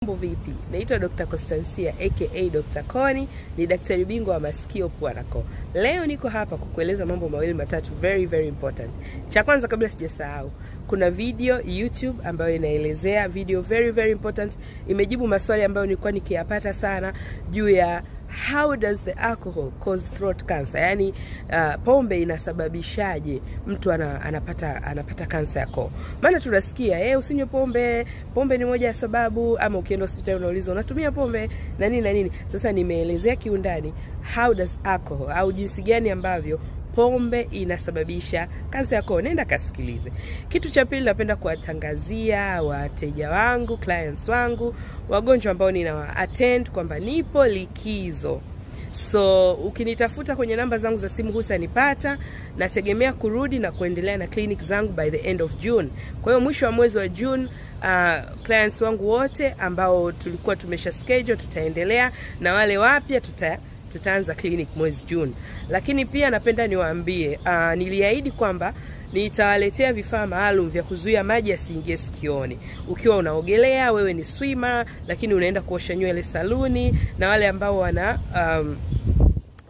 Mambo vipi? Naitwa Dr. Constancia aka Dr. Connie, ni daktari bingwa wa masikio, pua na koo. Leo niko hapa kukueleza mambo mawili matatu very very important. Cha kwanza, kabla sijasahau, kuna video YouTube ambayo inaelezea, video very very important, imejibu maswali ambayo nilikuwa nikiyapata sana juu ya how does the alcohol cause throat cancer, yaani pombe inasababishaje mtu anapata kansa ya koo. Maana tunasikia usinywe pombe, pombe ni moja ya sababu, ama ukienda hospitali unaulizwa unatumia pombe na nini na nini. Sasa nimeelezea kiundani how does alcohol, au jinsi gani ambavyo pombe inasababisha kansa ya koo. Nenda kasikilize. Kitu cha pili, napenda kuwatangazia wateja wangu, clients wangu, wagonjwa ambao ninawa attend kwamba nipo likizo. So ukinitafuta kwenye namba zangu za simu hutanipata. Nategemea kurudi na kuendelea na clinic zangu by the end of June. Kwa hiyo mwisho wa mwezi wa June, clients wangu wote ambao tulikuwa tumesha schedule tutaendelea, na wale wapya tutaanza clinic mwezi June. Lakini pia napenda niwaambie, niliahidi kwamba nitawaletea vifaa maalum vya kuzuia maji yasiingie sikioni. Ukiwa unaogelea, wewe ni swimmer, lakini unaenda kuosha nywele saluni, na wale ambao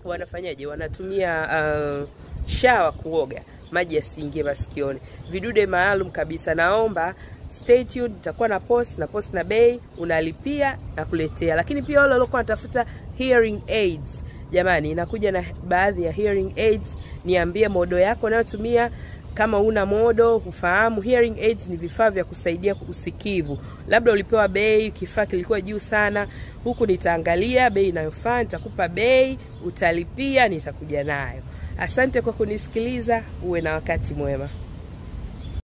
wanafanyaje, wanatumia shower kuoga, maji yasiingie masikioni. Vidude maalum kabisa. Naomba stay tuned, nitakuwa na post na bei, unalipia na kuletea. Lakini pia wale waliokuwa wanatafuta hearing aids, jamani, inakuja na baadhi ya hearing aids. Niambie modo yako unayotumia. Kama una modo ufahamu, hearing aids ni vifaa vya kusaidia usikivu. Labda ulipewa bei, kifaa kilikuwa juu sana. Huku nitaangalia bei inayofaa, nitakupa bei, utalipia, nitakuja nayo. Asante kwa kunisikiliza, uwe na wakati mwema.